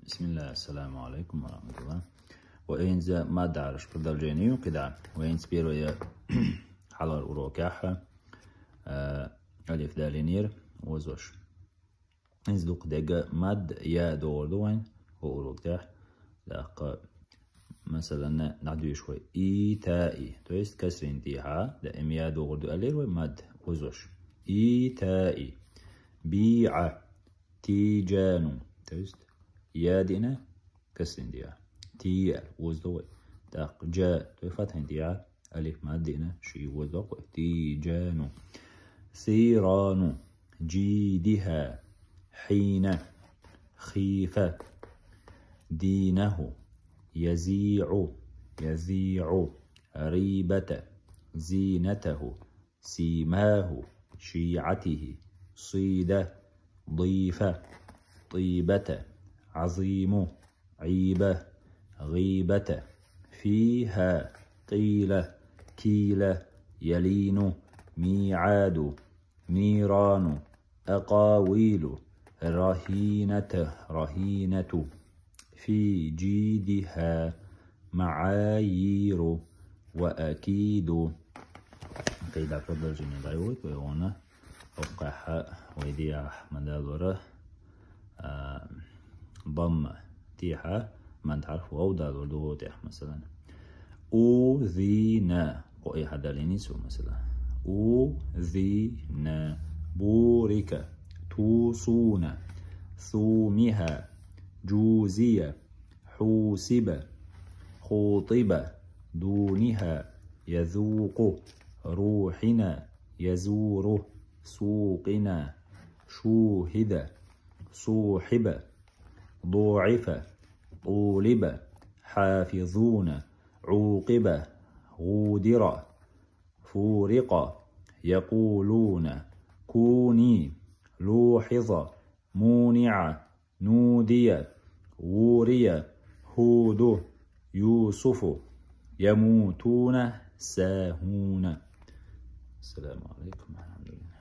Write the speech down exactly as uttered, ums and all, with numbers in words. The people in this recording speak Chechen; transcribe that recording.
بسم الله، السلام عليكم ورحمة الله. وإنزا ما دارش продолжение كده. وإنز первая حلقة урокаха, э, алиф далинир, озвош. Инз дукха дега мад я догӀур ду вайн, хӀу урок тӀехь. ТӀаккха, масалан, нах дуьйш вай. И та и. То есть касрин тӀехьа, да, эм я догӀур ду алир вай, мад, озвош. И та и. Би а. Ти джану. То есть я дина, касрин тӀехьа. Ти я, оздо вай. ТӀаккха джа, то есть фатхин тӀехьа. Алиф мад дина, ши оздо вай. Ти джану. Сирану. جيدها حين خيف دينه يزيع يزيع ريبة زينته سيماه شيعته صيد ضيف طيبة عظيم عيبة غيبة فيها قيل كيل يلين ميعاد نيران أقاويل رهينة رهينة في جيدها معايير وأكيد. КхидӀа продолжение дӀайоху вай гӀуна. ХӀокхахьа вай дехьа ма далора, а, дамма тӀехьа, мад хьарф вав далор ду тӀехь, масалан. أوذين. Къо и хьадалини цо, масала. أوذين. بورك. توصون. ثومها. جوزي. حوسب. خوطب. دونها. يذوق. روحنا. يزور. سوقنا. شوهد. صوحب. ضوعف. طولب. حافظون. عوقب. غودر. فورق. يقولون. كوني. لوحظ. مونع. نودي. ووري. هود. يوسف. يموتون. ساهون. السلام عليكم ورحمة الله.